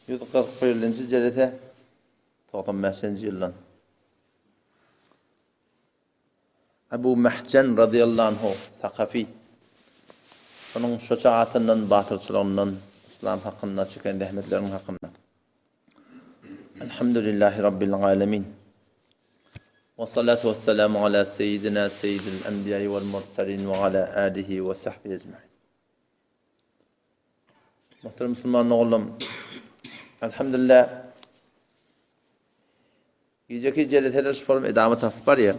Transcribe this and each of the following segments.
141-nji jelese 95-nji ýyldan. Abu Mähjen razyýallahu anhu Sakafi şonuň şoça atyndan batyrçylygyndan yslam hakynda çeken zähmetleriniň hakynda. Elhamdülillahi Rabbil alemin. Ve salatu ve selamu ala seyyidina seyyidil enbiya'i vel murselin ve ala alihi ve sahbihi ecmain. Muhterem musulman oğlum, elhamdülillah gijeki jeleseler şu forum edama tapyp barýar.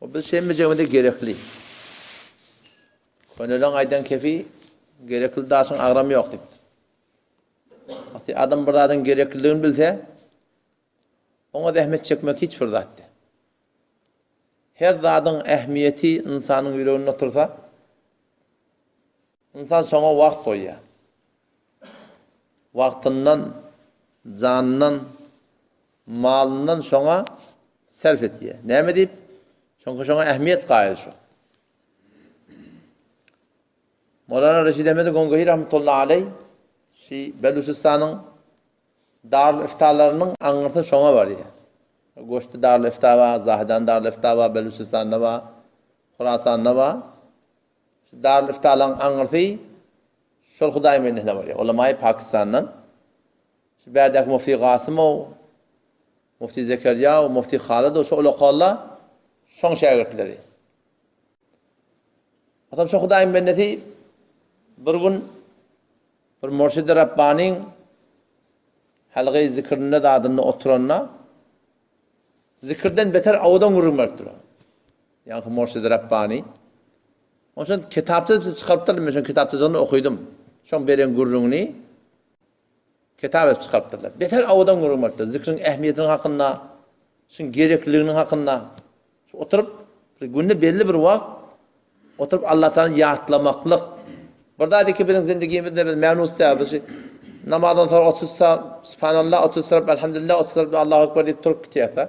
O biz şemmejegimize gerekli. Könelen aýdan kefi gerekli daşyň agramy ýok diýipdir. Wagty adam bir zadyň gerekliligini bilse, oňa zähmet çekmek hiç bir zat däl. Her zadyň ähmiýeti ynsanyň ýüreginde otursa, ynsan şoňa wagt goýýar. Wagtyndan, janyndan, malyndan şoňa sarf edýär. Näme diýip? Çünki şoňa ähmiýet gaýyl şu. Mowlana Reşid Ahmedi Gongohi rahmetullahi aleý şi Belujystanyň Darul Iftalarynyň aňyrsy şoňa barýar. Goşdy Darul Ifta bar, Zahedan Darul Ifta bar, Belujystanda bar, Horasanda bar. Şu Darul Iftalaryň aňyrsy şol Hudaýyň bendesine barýar. Ulamaýy Pakistandan. Şu bärdäki Mufti Gasymow, Mufti Zekerýaw, Mufti Halydow şu ulakalla şoň şägirtleri. Atam şo Hudaýyň bendesi bir gün bir murşidi Rabbanyň halgy zikrinde zadynda oturanda zikirden beter awadan gürrüň berip duran. Ýaňky murşidi Rabbany. Onşon kitapda çykarypdyr, men şoň kitapda okydym. Şoň beren gürrüňini Kitap edip çykarypdyrlar. Beter awadan gürrüň beripdir. Zikriň ähmiýetiniň hakynda, şuň gerekliliginiň hakynda. Şu oturyp, bir günde belli bir wagt oturyp Allah Taalany ýatlamaklyk. Bir zat ki biziň zindigimizde biz mänus däl. Biz namazdan soň 30 sa subhanallah, 30 sa elhamdülillah, 30 sa Allahu ekber diýip turup gitýär.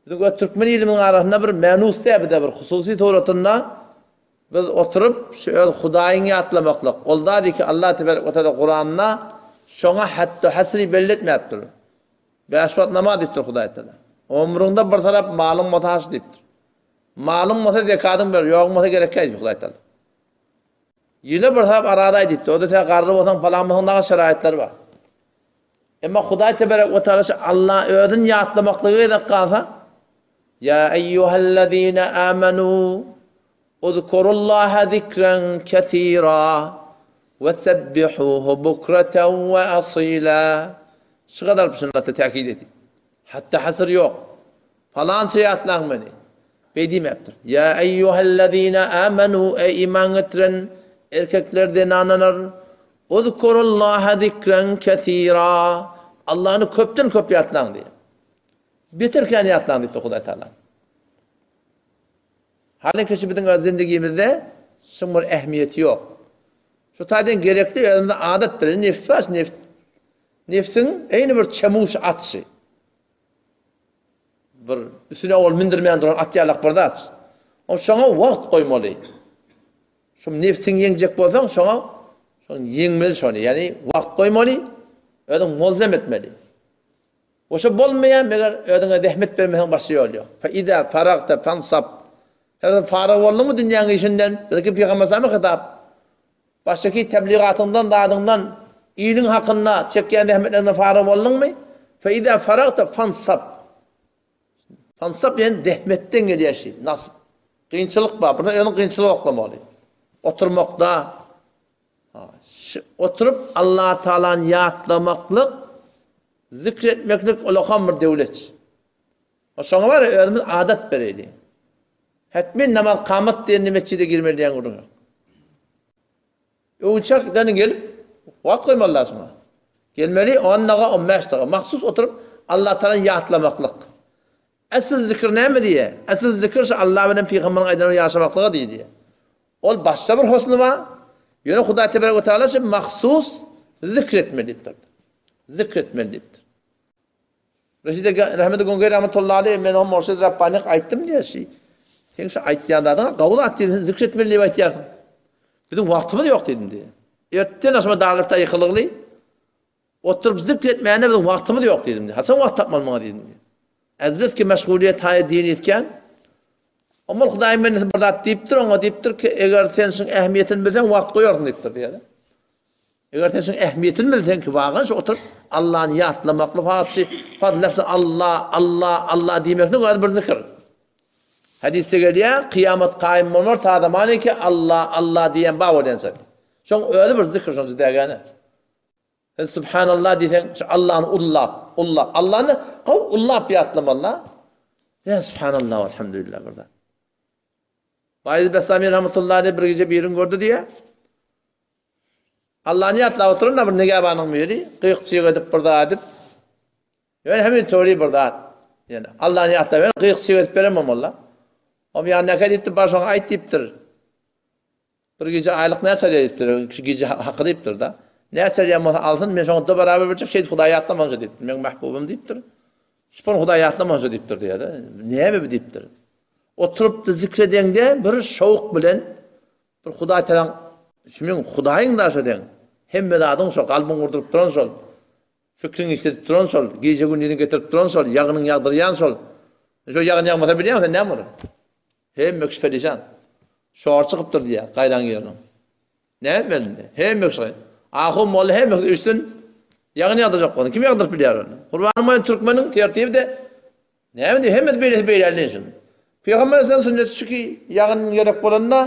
Biziň öz türkmen ilimiziň arasynda bir mänus däl bizde bir hususy suratynda Biz oturyp, şu öz Hudaýyňy ýatlamaklyk, ol zady ki, Allah tebarek we teala Kuranda şoňa hatdu-hasry belli etmäpdir. Bäş wagt namaz diýipdir Hudaý teala. Ömrüňde bir tarap malyň bolsa haç diýipdir. Malyň bolsa zekadyň ber, ýoguň bolsa gerekkä diýipdir Hudaý teala. Ýyla bir tarap aradaý diýipdir. O-da sen garry bolsaň, palan bolsaň dagy şeraýatlar bar. Emma Hudaý tebarek we teala şu Allah özüni ýatlamaklyga gezek galsa, Ýa eýýuhellezine amanu Uzkurullaha zikren kesira we sebbihuhu bukreten we asila. Şu gadar şunlata täkit edip. Hatda hasyr ýok. Palança ýatlaň meni. Beý diýmäpdir. Ýa eýýuhellezine amanu eý iman getiren erkekler zenanalar Uzkurullaha zikren kesira. Allahny köpden köp ýatlaň diýýär. Beter kän ýatlaň diýipdir Hudaý Taala. Halyňky şu biziň öz zindigimizde şuň bir ähmiýeti ýok. Şu taýdan gerekli özümize adat bilen nefs bar, nefs. Nefsiň eýni bir çemuş atşy. Bir üstüne ol mindirmän duran at ýalak bir zat. Ol şoňa wagt goýmaly. Şu nefsiňi ýeňjek bolsaň, şoňa şoň ýeňmeli şony. Ýagny wagt goýmaly, özüň molzem etmeli. Oşa bolmaýar, meger özüňe zähmet bermeseň başga ýol ýok. Fe iza faragta fansab. Eger sen faryg bolduňmy dünýäň işinden, biziňki Pygamber salama hitap. Başdaky tebligatyňdan, zadyňdan, iliň hakynda çekýän zähmetleriňden faryg bolduňmy? Fe iza faragta fansab. Fansab diýen zähmetden gelýär şi, nasb. Kynçylyk bar, bunda özüň kynçylyk oklamaly. Oturmakda, oturyp Allatagalany ýatlamaklyk, zikr etmeklik ulakam bir döwlet. Şoňa bar özümiz adat bereýli. Hetmen namaz kamat diýende mesjide girmeli diýen gürrüň ýok. Öwünçäkden gelip wagt goýmaly da şoňa. Gelmeli 10 daga, 15 daga mahsus oturyp Allatagalany ýatlamaklyk. Asyl zikr näme diýýär? Asyl zikr şu Allah bilen pygamberiň aýdanyny ýaşamaklyga diýýär. Ol başga bir husny bar. Ýöne Hudaý tebarek we taala şu mahsus zikr etmeli diýipdir. Zikr etmeli diýipdir. Reşide Rahmeti Gongay rahmetullahi aleyh men oňa Murşid Rabbani aýtdym diýýär şi. Sen şu aýtýan zadyňa gawul at diýip zikr etmeli diýip aýtýarsyň. Biziň wagtymyz ýok diýdim diýýär. Ertden agşama darlyfda ýykylygly. Oturyp zikr etmäne biziň wagtymyz ýok diýdim. Haçan wagt tapmaly muňa diýdim. Azbeski meşgulyýet haýy dini isken. Omar Hudaýyň bendesi bir zat diýipdir oňa diýipdir ki, eger sen şuň ähmiýetini bilseň wagt goýarsyň diýipdir diýýär. Eger sen şuň ähmiýetini bilseň ki, wagan şu oturyp Allany ýatlamakly fatşy, fat lefzi Allah, Allah, Allah diýmeklik özi bir zikr. Hadysda gelýär, kyýamat kaýym bolmar ta zamany ki Allah, Allah diýen bar bolýança. Şoň özi bir zikr şoň jidägäne. Sen Subhanallah diýseň, şu Allany ullap, ullap, Allany gowy ullap ýatlamaly-la. Ýa Subhanallah walhamdulillah bir zat. Baýezid Bestami rahmetullahi aleyh bir gije birini gördi diýýär. Allany ýatlap oturan bir nigäbanyň biri, gyk-çyk edip bir zat edip, ýöne hemin töri bir zat. Ýöne Allany ýatlap, ýöne gyk-çyk edip beren bolmaly-la. Oň ýanynda diýipdir, bar şoňa aýt diýipdir. Bir gije aýlyk näçe alýar diýipdir, şu gije haky diýipdir-de. Näçe alýan bolsa alsyn, men şoňa barabar berjek, şeýdip Hudaýy ýatlamança diýipdir. Meň mahbubym diýipdir. Şupan Hudaýy ýatlamança diýipdir diýýär-de. Näme bu diýipdir. Oturyp-da zikr edeňde bir şowk bilen bir Hudaý talaň şu meň Hudaýyň da şo deň. Hemme zadyň şo, kalbyň urduryp duran şol. Fikriňi işledip duran şol, gije-gündiziňi getirip duran şol, ýagynyň ýagdyrýan şol. Şo ýagyn ýagmasa bilýäňmi sen näme bolar? Hemme kişi perişan. Şor çykypdyr diýýär, gaýran ýeriniň. Näme etmeli indi? Hemme kişi. Ahun molla hemme kişi üstün ýagyn ýagdyrjak bolsun. Kim ýagdyryp bilýär ony? Gurbanyň türkmeniň tertibi-de näme diýip, hemmesi beýlesi beýläli şuny. Pygamber aleyhisselam sünneti şu ki, ýagyn gerek bolanda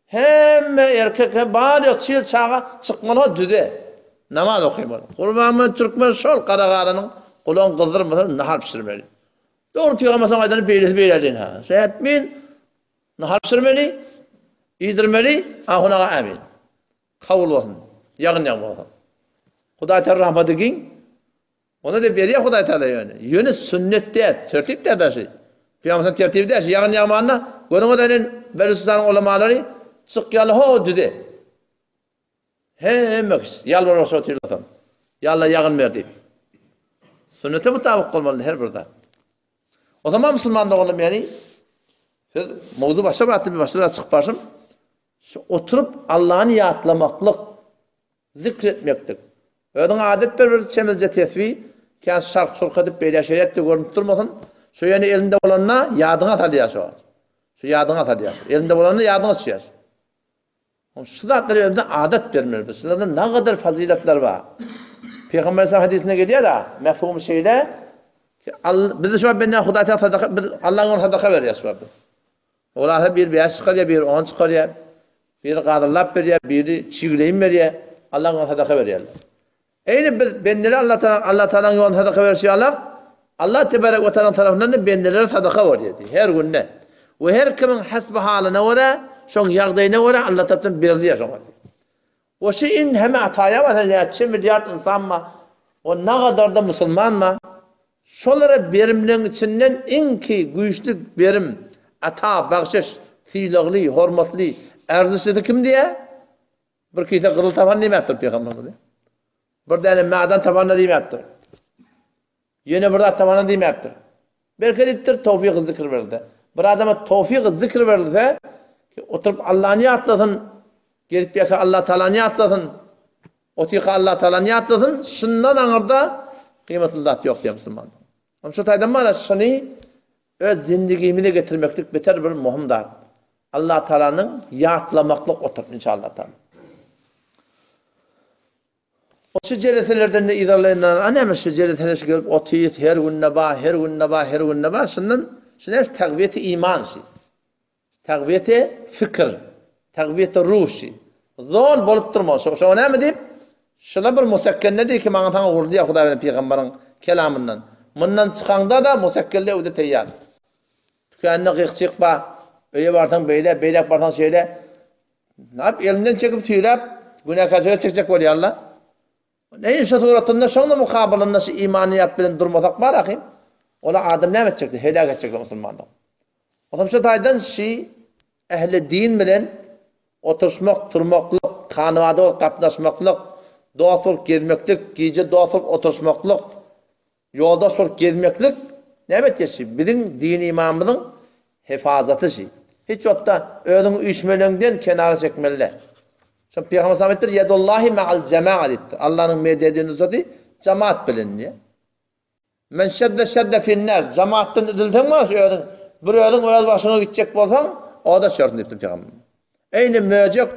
Hemme erkek hem bar ýok çil çaga çykmaly ho düze namaz okymaly. Gurbanguly türkmen şol gara gazanyň gulagyny gyzdyrmasa nahar pişirmeli. Dogry pygamber saňa aýdany beýlesi beýle diýen ha. Şeýtmin nahar pişirmeli, iýdirmeli, ahun aga ämin. Kabul bolsun. Ýagyn ýagyn bolsun. Hudaý Teala rahmady giň. Ona-da berýär Hudaý Taala ýöne. Ýöne sünnet däl, tertip däl daşy. Pygamberimiziň tertibi däl. Ýagyn ýagmanda görüňiz enen Belüçistanyň ulamalary çykýarlar ho düze. Hemme kişi ýalbaryp şo otyrlar. Ýa Allah ýagyn ber diýip. Sünnete mutabyk bolmaly her bir zat. O zaman musulman doganlarym ýani söz mowzu başga bir atly bir başga bir çykyp barşym. Şu oturyp Allany ýatlamaklyk Zikr etmeklik. Özüňe adat ber bir çemizje tesbi, kän şark-şurk edip beýle şeýle et-de görünip durmasyn. Şo ýöne elinde bolanda ýadyňa salýar şo. Şo ýadyňa salýar. Elinde bolanda ýadyňa düşýär. Şu zatlary özümize adat bermeli biz. Şularda nagadar fazyletler bar. Pygamber sallallahu hadysynda gelýär-de, mefhumy şeýle, ki, biz şu wagt benden Hudaý Taala sadaka, biz Allahyň ýolunda sadaka berýäris şu wagt biz. Olarsa biri bäş çykarýar, biri on çykarýar, biri gazyrlap berýär, biri çigleýin berýär. Allahyň ýolunda sadaka berýärler. Eýni biz bendeler Allah Taala Allah Taalanyň ýolunda sadaka berişi ýaly, Allah tebarek we taala tarapyndan da bendelere sadaka bolýar her günde. We her kimiň hasby halyna görä, şoň ýagdaýyna görä Allah tarapyndan berilýär şoňa. We şu iň hemme ataýa bar, näçe milliard ynsan bar, we nagadarda musulman bar. Şolara berimleň içinden iňki güýçli berim, ata, bagşyş, sylagly, hormatly, erzişlisi kim diýýär? Bir kise gyzyl tapan diýmäpdir pygamberimiz. Bir däne madan tapan-da diýmäpdir. Ýene bir zat tabana diýmäpdir. Belki diýipdir, towfygy zikr berilse. Bir adama towfygy zikr berilse, ki oturyp Allany ýatlasyn, gezip ýaka Allah Taalany ýatlasyn, otyka Allah Taalany ýatlasyn, şundan aňyrda gyýmatly zat ýok diýen musulman. Onuň şu taýdan bar, şuny öz zindigimize getirmeklik beter bir möhüm zat. Allah Taalanyň ýatlamaklyk oturyp inşallah taala. O şu jeleselerden-de yzarlaýanlar, a näme şu jeleseler şu gelip otyrys, her günde bar, her günde bar, her günde bar, şundan, şu näme şu tagwiýeti iman şu. Tagwiýeti fikir, tagwiýeti ruh şu. Zol bolup durmaly şo. Şoňa näme diýip? Şula bir musekkende diý ki, maňa saňa urulýar Hudaý bilen pygamberiň kelamyndan. Mundan çykaňda-da musekkelde öwde teýýar. Tükände gyk-çyk bar. Öýe barsaň beýle, beýläk barsaň şeýle. Näp elinden çekip süýräp günäkärçilige çekjek bolýarlar. Neýin şu suratynda şoňda mukabylynda şu imanyýat bilen durmasak bar ahym. Ola adam näme etjekdi? Heläk etjekler musulmanlygy. Otam şu taýdan şi ähli din bilen oturyşmak, turmaklyk, hanybada bolup gatnaşmaklyk, dost bolup gezmeklik, gije dost bolup oturyşmaklyk, Ýoldaş bolup gezmeklik näme etýär şi? Biziň din-imanymyzyň hefazaty şi. Hiç wagtda özüňi üýşmeleňden kenara çekmeli däl. Şo Pygamber sallam aýtdyr, Ýedullahi ma'al jema'a diýipdir. Allanyň mededi nusrati jemaat bilen diýýär. Men şedde şedde finnar, jemaatdan üzülseň bar şu özüň, bir özüň öz başyňa gitjek bolsaň, oda düşersiň diýipdir Pygamber. Eýni möjek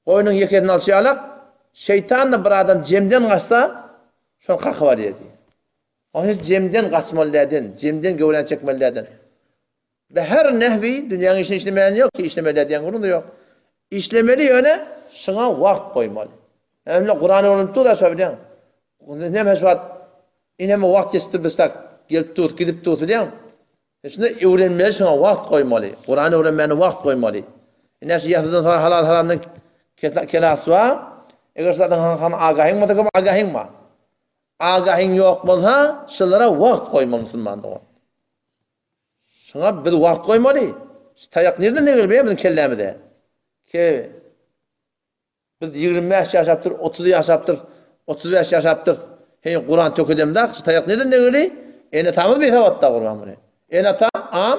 goýnuň ýekesini alşy ýalak, şeýtan-da bir adam jemden gaçsa, şony kakyp alýar diýýär. Onuň üçin jemden gaçmaly däden, jemden göwräni çekmeli däden. Be her nehwi dünýäň işini işlemeýän ýok ki, işlemeli dä diýen gürrüň-de ýok. Işlemeli ýöne şuňa wagt goýmaly. Ýöne Kuran öwrenip dur-da şo bilýäň. Näme şu wagt ineme wagt geçip dur tak gelip dur, gidip dur bilýäň. Şunda öwrenmeli şuňa wagt goýmaly. Kuran öwrenmäne wagt goýmaly. Ine şu ýasydan soň halal haramdan kelas bar. Eger şu zadyň han agahyň bolsa, köp agahyň bar. Agahyň ýok bolsa, şulara wagt goýmaly musulman dogan. Şuňa biz wagt goýmaly. Şu taýak nirden degil biziň kellämize? Ke biz 25 ýaşapdyr, 30 ýaşapdyr, 35 ýaşapdyr. Heý Kuran tökedemdak, şu taýak nirden degili? Ene atamyz bisawatda gurban muny. Ene ata am,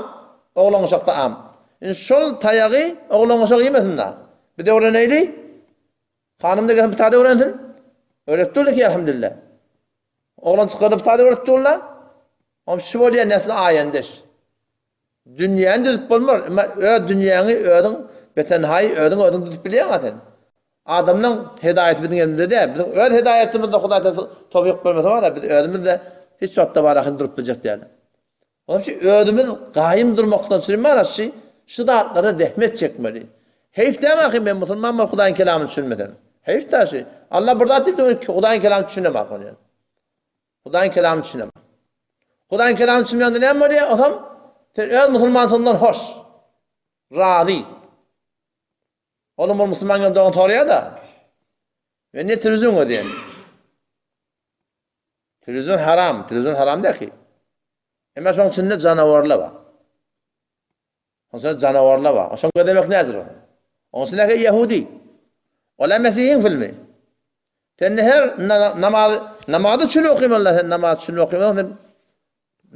oglan uşakda am. Indi şol taýagy oglan uşak iýmesin da. Biz öwreneýli. Hanym da gelsin bir täze öwrensin. Öwretdi ol ki elhamdülillah. Oglan çykardy bir täze öwretdi ol. Om şu bolýan nesli aýendeş. Dünýäni düzüp bolmaz. Emma öz dünýäňi özüň betenhaý özüň özüň düzüp bilýäň sen. Adamlaň hidaýaty biziň elimizde däl. Biziň öz hidaýatymyzda Hudaý towfyk bermese bar, biz özümizde hiç wagtda bar ahyn durup biljek däl. Onuň üçin özümiz gaýym durmakdan üçin bar şu şu zatlara zähmet çekmeli. Heýf dämi ahy men musulman bolup Hudaýyň kelamyny düşünmesem. Heýf dä şu. Allah bir zat diýip men Hudaýyň kelamyny düşünemok ony. Hudaýyň kelamyny düşünemok. Hudaýyň kelamyny düşünmeýände näme bolýar? Osam sen öz musulmançylygyňdan hoş. Razy. Onuň bir musulman gelip dogan soraýar-da. Men ne telewizion gözýän? Telewizion haram, telewizion haram däl ki. Emma şoň içinde janawarlar bar. Şoň içinde janawarlar bar. Şoň gözlemek nädir? Oň içindäki ýehudi. Ola Mesihiň filmi. Sen her namaz namazy üçin okymaly sen namaz üçin okymaly sen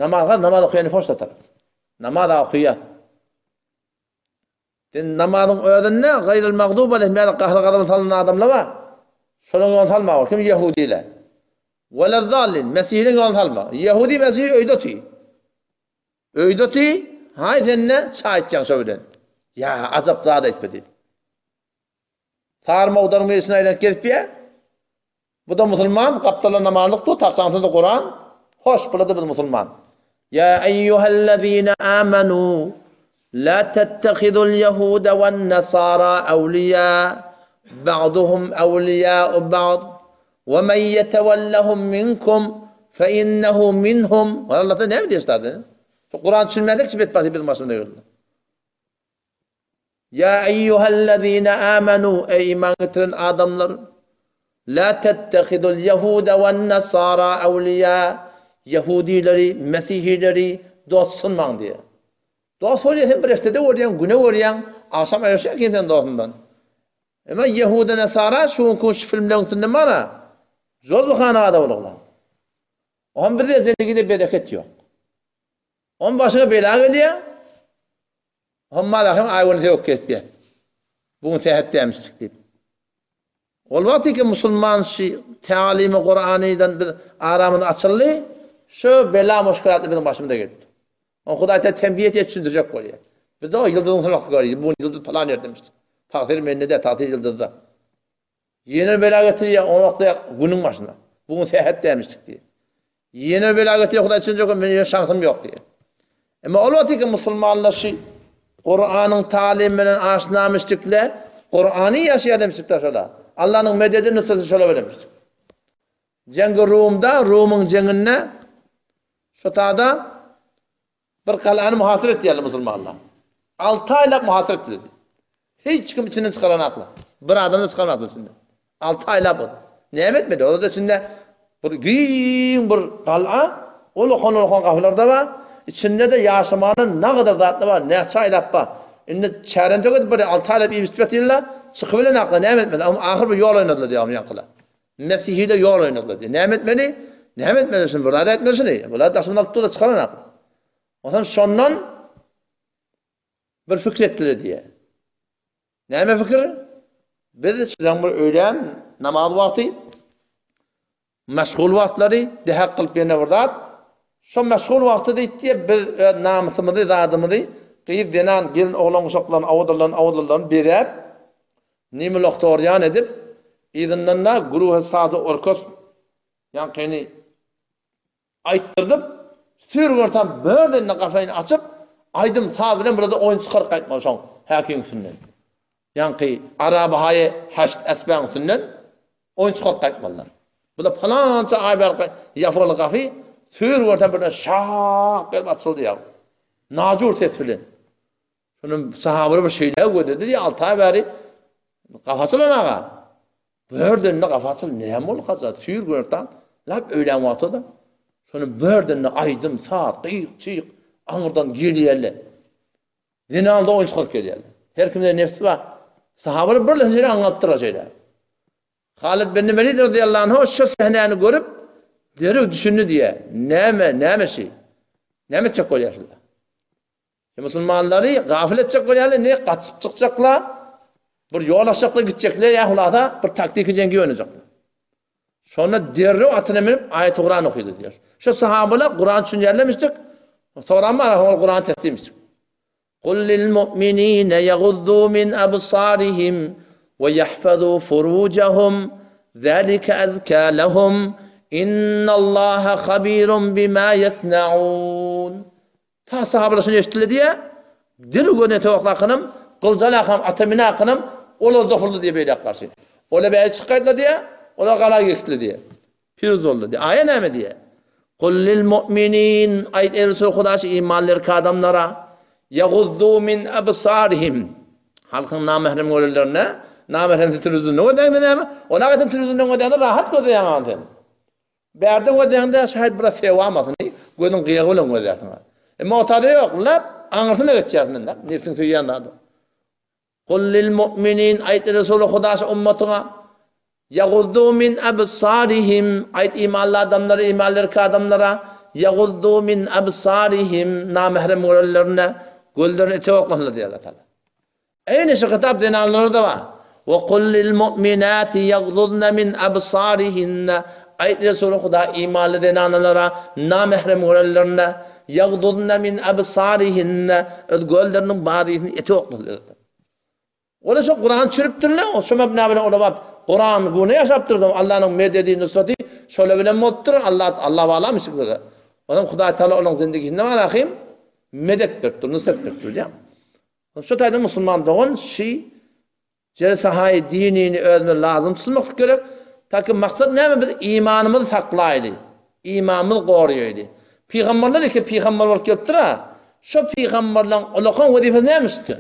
namaza namaz okaýany hoşlatar. Namaz okaýar. Sen namazyň özünde gaýryl magdub aleyhim ýaly gahry-gazaba salynan adamlar bar. Şolaryň ýoluny salma ol. Kim ýehudiler. Welezzallin, mesihiliň ýoluny salma. Ýehudi mesihi öýde oty. Öýde oty, haý sende çaý içýäň şo bilen. Ýa ajap zat aýtma diýip. Sary mowdaryň mejlisine aýlanyp gezip ýa. Bu-da musulman, gapdalda namazlyk dur, tagçaňsynda Kuran. Hoş, bula-da biz musulman. Ýa eýýuhellezine amanu, la tettehidul ýehude wen nasara awliýa, ba'duhum awliýa'u ba'd, we men ýetewellehum minkum, fe innehu minhum. Allah näme diýýär şu zady? Şu Kuran düşünmezlik şu betbagty biziň başymyza geldi. Ýa eýýuhellezine amanu, eý iman getiren adamlar, la tettehidul ýehude wen nasara awliýa, ýehudileri, mesihileri dost tutunmaň diýýär. Dost bolýar, sen bir heftede görýäň, güne görýäň, agşam aýryşýaň kim sen dostundan. Emma ýehude nasara şu günki şu filmleriň üstünde bar-a, jozbuhana ada boluglar. Oňam bizde zendigide bereket ýok. Oň başyna bela gelýär. Hommal ahym aý güni sögüp kesýär. Bu gün sähet dämişdik diýip. Ol wagt ki musulman şi täalimi Kuranydan biz aramyz açyldy. Şu bela muşkilatly biziň başymyza geldi. On Hudaý te tembiýe etýär, düşündirjek bolýar. Biz o ýyldyzyň sylakly görýär. Bu gün ýyldyz palan ýerde demişdik. Tagsyr mende däl, tagsyr ýyldyzda. Ýene bela getirýär, ony oklaýar günüň başyna. Bu gün sähet dämişdik diýýär. Ýene bela getirýär, Hudaý düşünjek, meniň ýene şansym ýok diýýär. Emma ol wagt ki musulmanlar şu Kuranyň talymy bilen aşnamişdikle, Kurany ýaşaýar demişdikler şola. Allanyň mededi nusrasy şola bermişdik. Jeňgi Rumda, Rumyň jeňinde şu tada Bir galany muhasyr etýärler musulmanlar. Alty aýlap muhasyr etdiler. Hiç kim içinden çykaranaklar. Bir adam da çykarmapdyr içinden. Alty aýlap ol. Näme etmedi? Olar da içinde bir giň bir gala, ulakan-ulakan gapylar da bar. İçinde de ýaşamana ne kadar zatlar bar, näçe aýlap bar. Indi çären tökedi bir alty aýlap iýip içip ýatyrlar, çykyp bilenaklar näme etmeli? Ahyr bir ýol oýnadylar diýýär ýaňkylar. Mesihide ýol oýnadylar diýýär. Näme etmeli? Näme etmeli şuny? Bir zat etmeli şuny. Bular daşymyzy alyp durlar, çykaran Ondan şondan bir fikir etdiler diýýär. Näme fikir? Biz şudan bir öýlän namaz wagty meşgul wagtlary dehek kylyp ýene bir zat. Şo meşgul wagty diýdi, biz öz namysymyzy, zadymyzy gyz, zenan, gelin, oglan uşaklaryny, awadallaryny, awadallaryny bezäp, nimiloktorýan edip, yzyndan-da güruhe sazy orkes ýaňkyny Aýtdyrdyp, sürgürtam birden-de gapyny açyp, aýdym saz bilen birede oýun çykaryp gaýtmaly şoň häkiň üstünden. Ýaňky arabahaýy haşt esbäň üstünden oýun çykaryp gaýtmalylar. Bu-da pylança aý bärki ýapyly gapy sürgürtam birden şak edip açyldy ýa. Najur ses bilen. Şonda sahabalar bir şeýle gözledi diýýär, alty aý bäri gapy açylan aga. Birden-de gapy açyldy, näme boldy haja, süýr günortan, lap öýlän wagty-da. Şonda birden-de aýdym, saz, gyýyk-çyýyk aňyrdan gelýärler. Zenanlar oýun çykaryp gelýärler. Her kimde nebsi bar. Sahabalar birleşip şeýle aňalypdyrlar şeýle. Halid bin Welid radiyallahu anhu şu sähnäni görüp, derrew düşündi diýýär. Näme, näme şi? Näme etjek bolýar şular? Musulmanlary gafyl etjek bolýarlar, ne gaçyp çykjaklar, bir ýol açjaklar, gitjekler ýa hulasa bir taktiki jeňgi oýnajaklar. Şonda derrew atyna münüp aýat Kuran okydy diýýär. Şu sahabalar Kuran düşünýärlermişdik. Soran bar, ol Kuran teslimmişdik. Kul lil mu'minina yaguddu min absarihim we yahfazu furujahum zalika azka lahum innallaha habirun bima yasnaun. Ta sahabalar şuny eşitdiler diýýär. Dil göne towakla kynam, gyljal akam, ata mine akynam, olar dopuldy diýýär beýläk garşy. Olar bäri çykyp gaýtdylar diýýär, olar gala girişdiler diýýär. Piruz boldy diýýär. Aýa näme diýýär? Kul lil mu'minin, aýt eý Resul Huda şu imanly erkek adamlara, ýaguzzu min absarihim. Halkyň namährem görenlerine, namährem telewizionda gözläňde näme? Olar gaýtam telewizionda gözläňde rahat gözleýäň sen. Bärde gözleňde şaýat biraz sewamasyny gözüň gyýagy bilen gözlärsiň. Emma otada ýok, lap aňyrsyna geçýärsiň indi, nebsiň söýýän zady. Kul lil mu'minin aýt Resuly Hudaşy ummatyňa Ýaguzdu min absarihim aýt imanly adamlara, imanly erkek adamlara Ýaguzdu min absarihim namährem görenlerine gözlerini ete oklasynlar diýýär Allah Taala. Eýni şu kitap zenanlara-da bar. We kul lil mu'minati ýagzuzna min absarihinna Aýt Resuly Huda imanly zenanalara namährem görenlerinde ýagzuzna min absarihinna öz gözleriniň bazysyny ete oklasynlar. Olar şo Kurany çürüpdirler, şo mebna bilen olar baryp Kuran güne ýaşapdyrlar. Allanyň mededi, nusraty şolar bilen bolupdyr. Allah Allah balam işikdir. Onuň Hudaý Taala olaryň zindigisinde bar ahim medet beripdir, nusrat beripdir diýýär. Şu taýda musulman dogan şi jelsahaýy dinini özüne lazym tutmaklyk gerek. Taki maksat näme biz imanymyzy saklaýly. Imanymyzy goraýaýly. Pygamberler iki pygamber bolup gelipdir-a. Şo pygamberleň ulakan wezipesi nämişdi?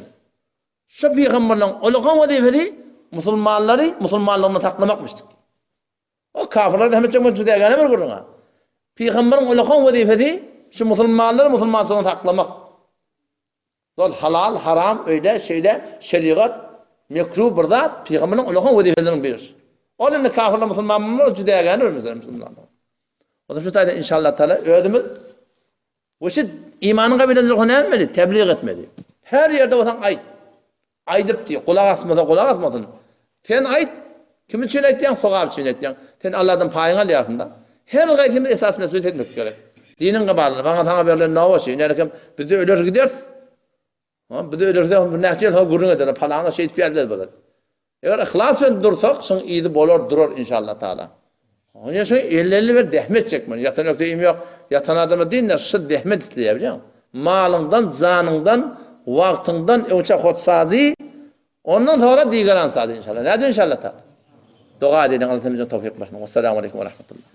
Şo pygamberleň ulakan wezipesi musulmanlary musulmanlygynda saklamakmyşdy. O kafirler hem etjek bolsa jüdägäne bir gürrüň. Pygamberiň ulakan wezipesi şu musulmanlary musulmançylygynda saklamak. Ol halal, haram, öýle, şeýle, şerigat, mekruh bir zat, pygamberiň ulakan wezipeleriniň biri. Ol indi kafirler musulman bolmaz, jüdägäne bir mesele musulmanlar. O zaman şu taýda inşallah taala özümiz we şu imanyň kabilen ruhy näme etmeli? Tebliğ etmeli. Her ýerde bolsaň aýt. Aýdyp diý, gulak asmasa gulak asmasyn. Sen aýt, kim üçin aýtýaň? Sogap üçin aýtýaň. Sen Allahdan paýyňy alýarsyň-da. Her haýsymyz esas mesulyýet etmek gerek. Diniň gabalyny, maňa saňa berlen nowaşy, ine kim bizde öler gideris. Ha, bizde ölersek bir näçe ýyl soň gürrüň ederler, palana şeýdip ýazdylar bolar. Eger yhlas bilen dursak, şoň yzy bolar durar inşallah taala. Oňa şo elli bir zähmet çekmeli. Ýatan ökde im ýok. Ýatan adama diýinler, şu zähmet isleýär bilýäňmi? Malyňdan, janyňdan, wagtyňdan öňçe hotsazy, ondan sonra digeran sazy inşallah. Näce inşallah taala. Doga edeliň Allah hemmämize towfyk bersin. Wassalamu aleýkum we rahmetullah.